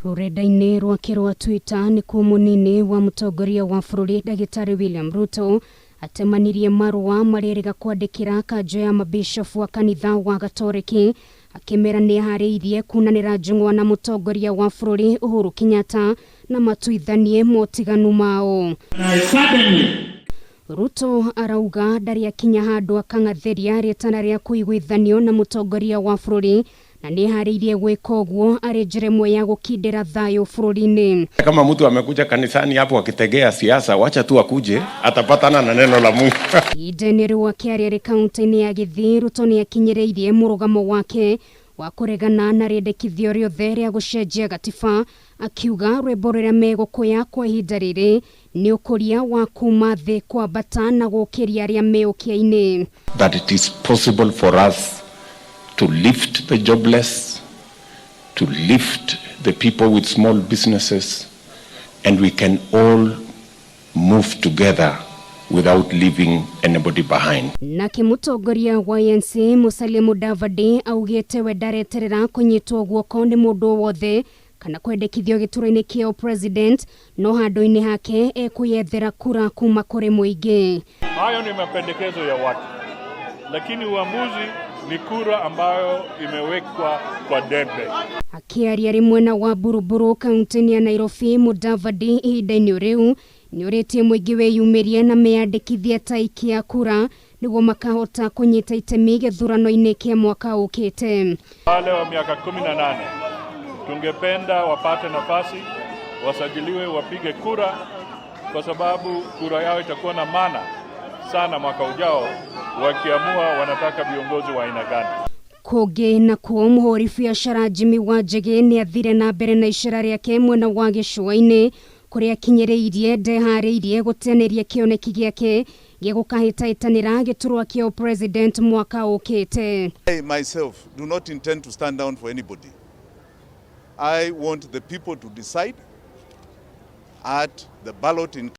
Rũrenda-inĩ rwake rwa Twitter nĩkuo mũnini wa mũtongoria wa bũrũri Ndagĩtarĩ William Ruto atemanirie marũa marĩa kwandĩkĩra kanjũ ya mabishofu wa kanitha wa Gatoreki akĩmera nĩeharĩirie kunanĩra njũng'wa na mũtongoria wa bũrũri Uhuru Kenyatta na matuithanie motiganu mao. Ruto arauga ndarĩ akinya handũ akang'athĩria rĩtana rĩa kũiguithanio na mũtongoria wa bũrũri na nĩeharĩirie gwĩka ũguo arĩ njĩra ĩmwe ya gũkindĩra thayũ bũrũri-inĩ. Kama mtu amekuja kanisani hapo akitegea siasa, wacha tu akuje, atapatana na neno la Mungu. Ihinda-inĩ rĩu akĩaria arĩ kaunti-inĩ ya Gĩthii, Ruto nĩakinyĩrĩirie mũrũgamo wake wa kũregana na rĩendekithio rĩothe rĩa gũcenjia gatiba, akiuga rwĩmbo rũrĩa megũkũya kwa ihinda rĩrĩ nĩ ũkũria wa kuma thĩ kwambata na gũkĩria arĩa me ũkĩa-inĩ. That it is possible for us to lift the jobless, to lift the people with small businesses, and we can all move together without leaving anybody behind. Nake mũtongoria wa ANC Musalia Mudavadi augĩte we ndareterera kũnyitwo guoko nĩ mũndũ o wothe kana kwendekithio gĩturwa-inĩ kĩa president no handũ-inĩ hake ekwĩyethera kura kuma kũrĩ mũingĩ. Hayo ni mapendekezo ya watu, lakini uamuzi ni kura ambayo imewekwa kwa debe. Akĩaria arĩ mwena wa Buruburu kaunti-inĩ ya Nairobi, Mudavadi ihinda-inĩ rĩu nĩũrĩtie mũingĩ wĩyumĩrie na meyandĩkithie ta aikia kura nĩguo makahota kũnyita itemi gĩthurano-inĩ kĩa mwaka ũkĩte. Wale wa miaka 18 tungependa wapate nafasi, wasajiliwe, wapige kura, kwa sababu kura yao itakuwa na maana sana mwaka ujao, wakiamua wanataka viongozi wa aina gani. Kũngĩ nakuo mũhũri biacara Jimmy Wanjigi nĩathire na mbere na icera rĩake mwena wa gĩcũa-inĩ kũrĩa akinyĩrĩirie ndeharĩirie gũteanĩria kĩoneki gĩake gĩa gũkahĩtahĩtanĩra gĩturwa kĩa president mwaka ũkĩte. I myself do not intend to stand down for anybody. I want the people to decide at the ballot in